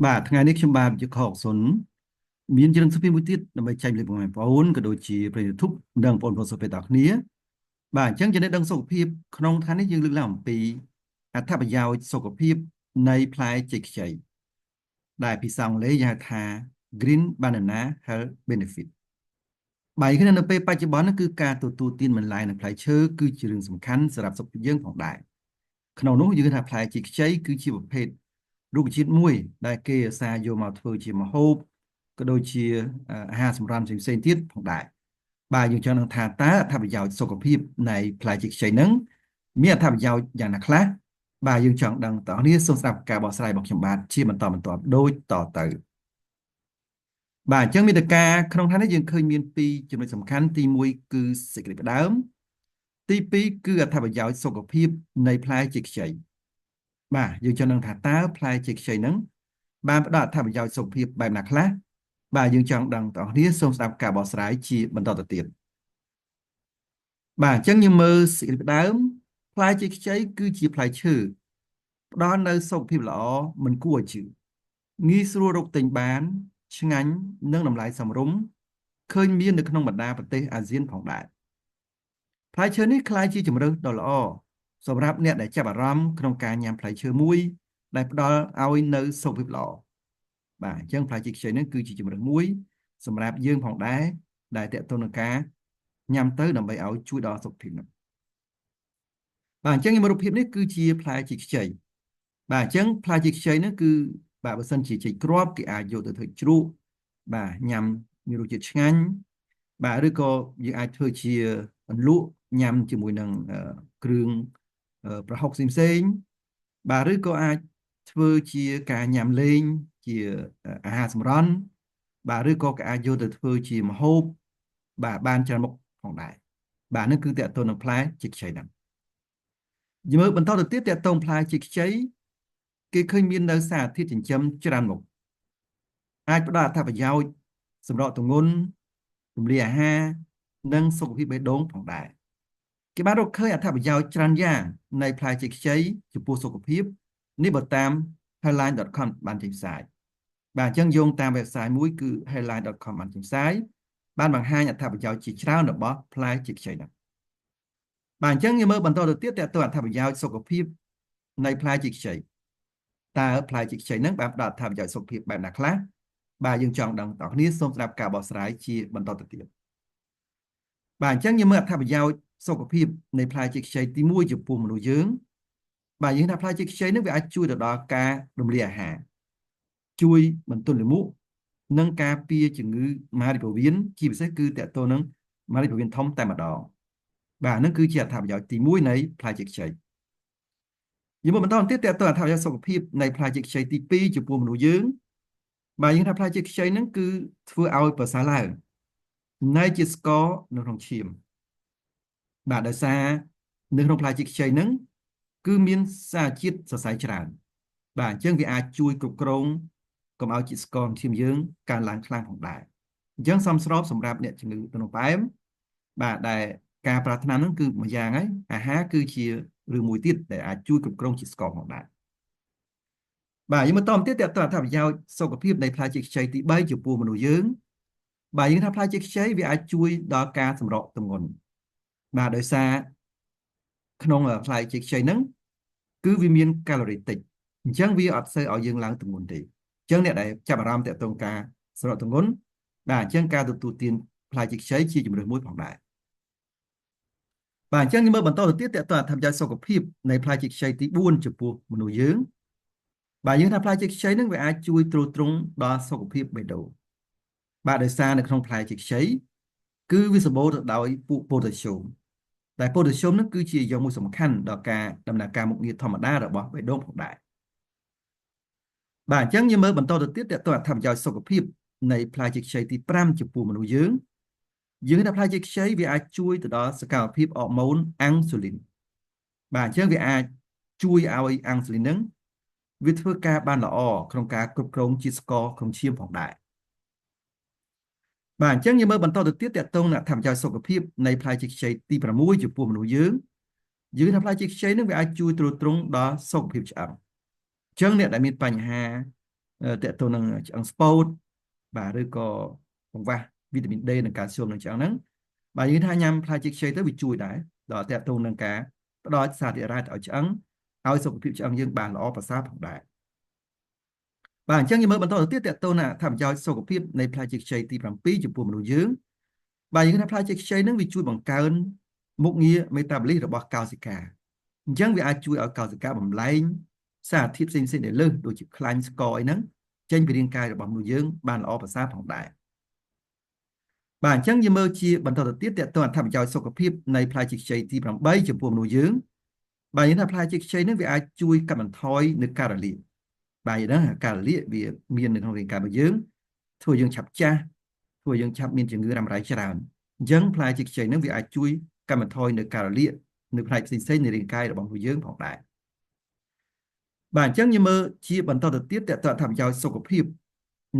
បាទថ្ងៃនេះខ្ញុំបាទជាខកសុនមានជារឿងសុភាពមួយទៀតដើម្បីចែករំលែកបងប្អូនក៏ដូចជាប្រិយ YouTube និងបងប្អូនសុភ័ក្រទាំងគ្នាបាទអញ្ចឹងចំណេះដឹងសុខភាពក្នុងថ្ងៃនេះយើងលើកឡើងអំពីអត្ថប្រយោជន៍សុខភាពនៃផ្លែចេកខ្ចីដែលភាសាអង់គ្លេសគេហៅថា Green Banana Health Benefit បាទគឺនៅពេលបច្ចុប្បន្នគឺការទទួលទានបន្លែនិងផ្លែឈើគឺជារឿងសំខាន់សម្រាប់សុខភាពយើងផងដែរក្នុងនោះយើងថាផ្លែចេកខ្ចីគឺជាប្រភេទរុក្ខជាតិមួយដែលគេអាសាយកមកធ្វើជាម្ហូបក៏ដូចជាអាហារសម្រន់ផ្សេងៗទៀតផងដែរបាទយើងចង់នឹងថាតើអត្ថប្រយោជន៍សុខភាពនៃផ្លែចេកខ្ចីហ្នឹងមានអត្ថប្រយោជន៍យ៉ាងណាខ្លះបាទយើងចង់ដឹងតោះនេះសូមស្ដាប់ការបកស្រាយរបស់ខ្ញុំបាទជាបន្តបន្ទាប់ដូចតទៅបាទអញ្ចឹងមេតិកាក្នុងឋាននេះយើងឃើញមានពីរចំណុចសំខាន់ទី1គឺសេចក្តីផ្ដើមទី2គឺអត្ថប្រយោជន៍សុខភាពនៃផ្លែចេកខ្ចីបាទយើងចង់ដឹងថាតើផ្លែចេកខ្ចីហ្នឹងបានផ្ដល់អត្ថប្រយោជន៍សុខភាពបែបណាខ្លះបាទយើងចង់ដឹងបងប្អូនសូមស្ដាប់ការបកស្រាយជាបន្តទៅទៀតបាទអញ្ចឹងយើងមើលសេចក្តីផ្ដើមផ្លែចេកខ្ចីគឺជាផ្លែឈើផ្ដល់នូវសុខភាពល្អមិនគួរឲ្យជឿងាយស្រួលរកទិញបានឆ្ងាញ់និងតម្លៃសមរម្យឃើញមាននៅក្នុងបណ្ដាប្រទេសអាស៊ានផងដែរផ្លែឈើនេះក្លាយជាជម្រើសដ៏ល្អសម្រាប់អ្នកដែលចាប់អារម្មណ៍ក្នុងការញ៉ាំផ្លែឈើមួយដែលផ្ដល់ឲ្យនូវសុខភាពល្អបាទអញ្ចឹងផ្លែឈើខ្ចីនេះគឺជាជម្រើសមួយសម្រាប់យើងផងដែរដែលតកតងនឹងការញ៉ាំទៅដើម្បីឲ្យជួយដល់សុខភាពនោះបាទអញ្ចឹងរូបភាពនេះគឺជាផ្លែចេកខ្ចីបាទអញ្ចឹងផ្លែចេកខ្ចីនេះគឺបាទបើសិនជាចេកគ្រាប់គេអាចយកទៅធ្វើជ្រក់បាទញ៉ាំមានរសជាតិឆ្ងាញ់បាទឬក៏យើងអាចធ្វើជាអន្លក់ញ៉ាំជាមួយនឹងគ្រឿងប្រហុកផ្សេងៗបាទឬក៏អាចធ្វើជាការញ៉ាំលេងជាអាហារសម្រន់បាទឬក៏គេអាចយកទៅធ្វើជាម្ហូបបាទបានច្រើនមុខផងដែរបាទនេះគឺតកតទៅនឹងផ្លែចេកខ្ចីហ្នឹងយើងមើលបន្តទៅទៀតតកតងផ្លែចេកខ្ចីគេឃើញមាននៅសារធាតុចិញ្ចឹមច្រើនមុខអាចផ្ដល់អត្ថប្រយោជន៍សម្រាប់ទម្ងន់រំលាយអាហារនិងសុខភាពបេះដូងផងដែរគេបានរកឃើញអត្ថប្រយោជន៍ច្រើនយ៉ាងនៃផ្លែចេកខ្ចីចំពោះសុខភាពនេះបើតាម healthline.com បានចេញផ្សាយបាទអញ្ចឹងយោងតាម website មួយគឺ healthline.com បានចេញផ្សាយបានបង្ហាញអត្ថប្រយោជន៍ជាច្រើនរបស់ផ្លែចេកខ្ចីហ្នឹងបាទអញ្ចឹងយើងមើលបន្តទៅទៀតតើតើអត្ថប្រយោជន៍សុខភាពនៃផ្លែចេកខ្ចីតើផ្លែចេកខ្ចីហ្នឹងបានផ្ដល់អត្ថប្រយោជន៍សុខភាពបែបណាខ្លះបាទយើងចង់ដឹងបងប្អូនសូមស្ដាប់ការបកស្រាយជាបន្តទៅទៀតបាទអញ្ចឹងយើងមើលអត្ថប្រយោជន៍សុខភាពនៃផ្លែចេកខ្ចីទី1ចំពោះមនុស្សយើងបាទយើងថាផ្លែចេកខ្ចីនឹងវាអាចជួយទៅដល់ការរំលាយអាហារជួយបន្ទន់លាមកនិងការពារជំងឺមហារីកពោះវៀនជាពិសេសគឺតកតទៅនឹងមហារីកពោះវៀនធំតែម្ដងបាទនឹងគឺជាអត្ថប្រយោជន៍ទី1នៃផ្លែចេកខ្ចីយើងមកបន្តទៀតតកតទៅអត្ថប្រយោជន៍សុខភាពនៃផ្លែចេកខ្ចីទី2ចំពោះមនុស្សយើងបាទយើងថាផ្លែចេកខ្ចីហ្នឹងគឺធ្វើឲ្យប្រសើរឡើងនៃជាស្ករនៅក្នុងឈាមបាទដោយសារនៅក្នុងផ្លែចេកខ្ចីហ្នឹងគឺមានសារជាតិសរសៃច្រើនបាទអញ្ចឹងវាអាចជួយគ្រប់គ្រងកុំឲ្យជាតិស្ករក្នុងឈាមយើងកើនឡើងខ្លាំងផងដែរអញ្ចឹងសមស្របសម្រាប់អ្នកជំងឺទឹកនោមផ្អែមបាទដែលការប្រាថ្នាហ្នឹងគឺមួយយ៉ាងហើយអាហារគឺជារឿងមួយទៀតដែលអាចជួយគ្រប់គ្រងជាតិស្ករផងដែរបាទយើងបន្តទៀតតើតើអត្ថប្រយោជន៍សុខភាពនៃផ្លែចេកខ្ចីទី3ចំពោះមនុស្សយើងបាទយើងថាផ្លែចេកខ្ចីវាអាចជួយដល់ការសម្រកទម្ងន់បាទដោយសារក្នុងផ្លែចេកខ្ចីហ្នឹងគឺវាមានកាឡូរីតិចអញ្ចឹងវាអត់សូវឲ្យយើងឡើងទម្ងន់ទេអញ្ចឹងអ្នកដែលចាប់អារម្មណ៍តាក់ទងការសម្រកទម្ងន់បាទអញ្ចឹងការទទួលទានផ្លែចេកខ្ចីជាជម្រើសមួយផងដែរបាទអញ្ចឹងយើងមើលបន្តទៅទៀតតើតើអត្ថប្រយោជន៍សុខភាពនៃផ្លែចេកខ្ចីទី4ចំពោះមនុស្សយើងបាទយើងថាផ្លែចេកខ្ចីហ្នឹងវាអាចជួយទ្រទ្រង់ដល់សុខភាពបេះដូងបាទដោយសារនៅក្នុងផ្លែចេកខ្ចីគឺវាសម្បូរទៅដោយពួកប៉ូតាស្យូមតែប៉ូតាស្យូមហ្នឹងគឺជាយ៉ាងមួយសំខាន់ដល់ការដំណើរការមុខងារធម្មតារបស់បេះដូងផងដែរបាទអញ្ចឹងយើងមើលបន្តទៅទៀតតើតើអត្ថប្រយោជន៍សុខភាពនៃផ្លែចេកខ្ចីទី5ចំពោះមនុស្សយើងយើងថាផ្លែចេកខ្ចីវាអាចជួយទៅដល់សកម្មភាពអរម៉ូនអាំងស៊ូលីនបាទអញ្ចឹងវាអាចជួយឲ្យអាំងស៊ូលីនហ្នឹងវាធ្វើការបានល្អក្នុងការគ្រប់គ្រងជាតិស្ករក្នុងឈាមផងដែរបាទអញ្ចឹងយើងមើលបន្តទៅទៀតតកតងនឹងអត្ថប្រយោជន៍សុខភាពនៃផ្លែចេកខ្ចីទី6ចំពោះមនុស្សយើងយើងថាផ្លែចេកខ្ចីនឹងវាអាចជួយទ្រទ្រង់ដល់សុខភាពឆ្អឹងអញ្ចឹងអ្នកដែលមានបញ្ហា តកតទៅនឹងឆ្អឹងស្ពោតបាទឬក៏កង្វះវីតាមីន D និងកាល់ស្យូមនឹងឆ្អឹងហ្នឹងបាទយើងថាញ៉ាំផ្លែចេកខ្ចីទៅវាជួយដែរដល់តកតទៅនឹងការផ្ដល់សារធាតុរ៉ែទៅឲ្យឆ្អឹងឲ្យសុខភាពឆ្អឹងយើងបានល្អប្រសើរផងដែរបាទអញ្ចឹងយើងមើលបន្តទៅទៀតតកតទៅនឹងអត្ថប្រយោជន៍សុខភាពនៃផ្លែចេកខ្ចីទី7ចំពោះមនុស្សយើងបាទយើងថាផ្លែចេកខ្ចីហ្នឹងវាជួយបង្កើនមុខងារមេតាបូលីសរបស់កោសិកាអញ្ចឹងវាអាចជួយឲ្យកោសិកាបំលែងសារធាតុផ្សេងៗដែលលើសដូចជាខ្លាញ់ស្ករអីហ្នឹងចេញពីរាងកាយរបស់មនុស្សយើងបានល្អប្រសើរផងដែរបាទអញ្ចឹងយើងមើលជាបន្តទៅទៀតតើតើអត្ថប្រយោជន៍សុខភាពនៃផ្លែចេកខ្ចីទី8ចំពោះមនុស្សយើងបាទយើងថាផ្លែចេកខ្ចីហ្នឹងវាអាចជួយកាត់បន្ថយនៅការរលាកបាទហ្នឹងការរលាកវាមាននៅក្នុងរាងកាយរបស់យើងធ្វើយើងឆាប់ចាស់ធ្វើយើងឆាប់មានជំងឺរ៉ាំរ៉ៃច្រើនអញ្ចឹងផ្លែចេកខ្ចីហ្នឹងវាអាចជួយកាត់បន្ថយនៅការរលាកនៅផ្នែកផ្សេងៗនៃរាងកាយរបស់មនុស្សយើងផងដែរបាទអញ្ចឹងយើងមើលជាបន្តទៅទៀតតើតើអត្ថប្រយោជន៍សុខភាព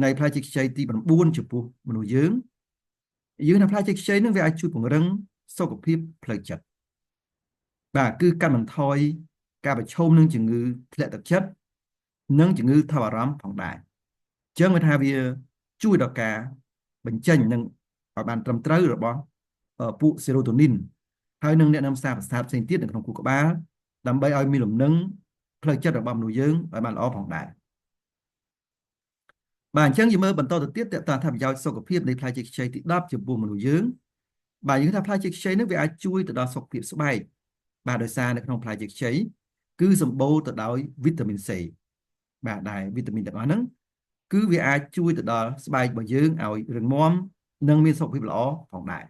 នៃផ្លែចេកខ្ចីទី9ចំពោះមនុស្សយើងយើងថាផ្លែចេកខ្ចីនឹងវាអាចជួយពង្រឹងសុខភាពផ្លូវចិត្តបាទគឺកាត់បន្ថយការប្រឈមនឹងជំងឺធ្លាក់ទឹកចិត្តនិងជំងឺថប់អារម្មណ៍ផងដែរអញ្ចឹងវាថាវាជួយដល់ការបញ្ចេញនិងឲ្យបានត្រឹមត្រូវរបស់ពួកសេរូតូនីនហើយនឹងអ្នកនាំសារប្រសាទផ្សេងទៀតនៅក្នុងខួរក្បាលដើម្បីឲ្យមានលំនឹងផ្លូវចិត្តរបស់មនុស្សយើងឲ្យបានល្អផងដែរបាទអញ្ចឹងយើងមើលបន្តទៅទៀតតើតើថាប្រយោជន៍សុខភាពនៃផ្លែចេកខ្ចីទី10ចំពោះមនុស្សយើងបាទយើងថាផ្លែចេកខ្ចីនេះវាអាចជួយទៅដល់សុខភាពស្បែកបាទដោយសារនៅក្នុងផ្លែចេកខ្ចីគឺសម្បូរទៅដោយវីតាមីន C បាទដែលវីតាមីនទាំងអស់ហ្នឹងគឺវាអាចជួយទៅដល់ស្បែករបស់យើងឲ្យរឹងមាំនិងមានសុខភាពល្អផងដែរ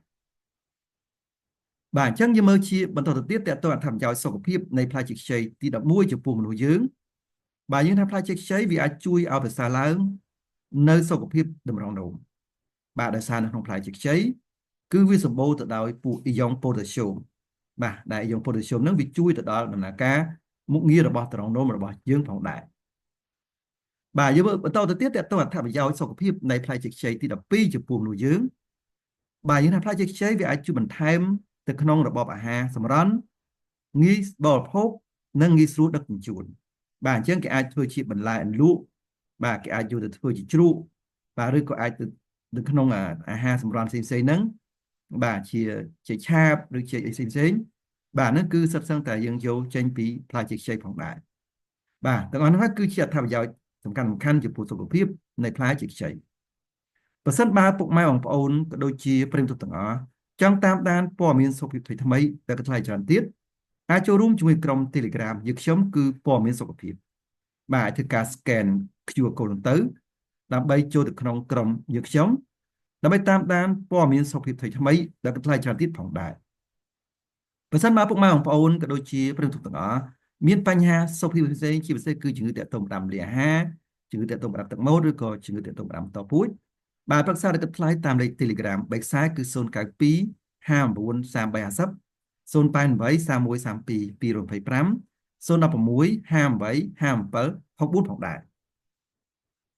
បាទអញ្ចឹងយើងមើលជាបន្តទៅទៀតតើតើអត្ថប្រយោជន៍សុខភាពនៃផ្លែចេកខ្ចីទី11ចំពោះមនុស្សយើងបាទយើងថាផ្លែចេកខ្ចីវាអាចជួយឲ្យប្រសើរឡើងនៅសុខភាពតម្រងនោមបាទដោយសារនៅក្នុងផ្លែចេកខ្ចីគឺវាសម្បូរទៅដោយពួកអ៊ីយ៉ុងប៉ូតាស្យូមបាទដែលអ៊ីយ៉ុងប៉ូតាស្យូមហ្នឹងវាជួយទៅដល់ដំណើរការមុខងាររបស់តម្រងនោមរបស់យើងផងដែរបាទយើងបន្តទៅទៀតតើតើអត្ថប្រយោជន៍សុខភាពនៃផ្លែចេកខ្ចីទី12ចំពោះមនុស្សយើងបាទយើងថាផ្លែចេកខ្ចីវាអាចជួយបន្ថែមទៅក្នុងរបបអាហារសម្រន់ងាយបរិភោគនិងងាយស្រួលដឹកជញ្ជូនបាទអញ្ចឹងគេអាចធ្វើជាបន្លែអន្លក់បាទគេអាចយកទៅធ្វើជាជ្រក់បាទឬក៏អាចទៅនៅក្នុងអាហារសម្រន់ផ្សេងៗហ្នឹងបាទជាចេកឆាបឬចេកអីផ្សេងៗបាទហ្នឹងគឺសិតសឹងតែយើងយកចេញពីផ្លែចេកខ្ចីផងដែរបាទទាំងអស់ហ្នឹងគឺជាអត្ថប្រយោជន៍សំខាន់សំខាន់ចំពោះសុខភាពនៃផ្លែចេកខ្ចីប្រសិនបើពុកម៉ែបងប្អូនក៏ដូចជាប្រិយមិត្តទាំងអស់ចង់តាមដានព័ត៌មានសុខភាពថ្មីៗដែលក៏ថ្លៃច្រើនទៀតអាចចូលរួមជាមួយក្រុម Telegram យើងខ្ញុំគឺព័ត៌មានសុខភាពបាទអាចធ្វើការ scan QR code ទៅដើម្បីចូលទៅក្នុងក្រុមយើងខ្ញុំដើម្បីតាមដានព័ត៌មានសុខភាពថ្មីៗដែលក៏ថ្លៃច្រើនទៀតផងដែរប្រសិនបើពុកម៉ែបងប្អូនក៏ដូចជាប្រិយមិត្តទាំងអស់មានបញ្ហាសុខភាពផ្សេងជាពិសេសគឺជំងឺតាក់ទងតាមលាអាហារជំងឺតាក់ទងតាមទឹកមូលឬក៏ជំងឺតាក់ទងតាមតពូជបាទប្រឹក្សាដល់ថ្លៃតាមលេខ Telegram បែកខ្សែគឺ092 59 3350 088 3132 225 016 58 57 64ផងដែរ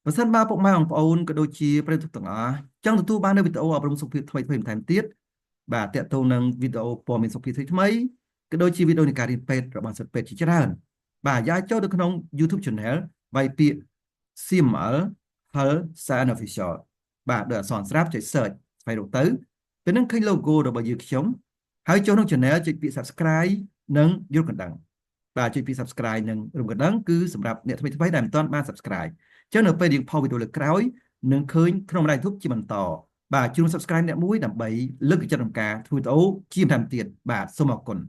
បើសិនបើពុកម៉ែបងប្អូនក៏ដូចជាប្រិយមិត្តទាំងអស់ចង់ទទួលបាននូវវីដេអូអប់រំសុខភាពថ្មីៗបន្ថែមទៀតបាទតាក់ទងនឹងវីដេអូព័ត៌មានសុខភាពថ្មីៗក៏ដូចជាវីដេអូនៃការរៀនពេទ្យរបស់សិស្សពេទ្យជាច្រើនបាទយ៉ាចូលទៅក្នុង YouTube Channel វាយពាក្យ CML Health Science Official បាទដោយអក្សរស្រាប់ចុច search ស្វែងរកទៅពេលហ្នឹងឃើញ logo របស់យើងខ្ញុំហើយចូលក្នុង channel ចុចពាក្យ Subscribe និងយល់កណ្ដឹងបាទចុចពាក្យ Subscribe និងរូបកណ្ដឹងគឺសម្រាប់អ្នកថ្មីៗដែលមិនទាន់បាន Subscribe អញ្ចឹងនៅពេលយើងផុសវីដេអូលើក្រោយនឹងឃើញក្នុងបណ្ដាញ YouTube ជាបន្តបាទជួយ Subscribe អ្នកមួយដើម្បីលើកទឹកចិត្តក្នុងការធ្វើវីដេអូជាបន្ថែមទៀតបាទសូមអរគុណ។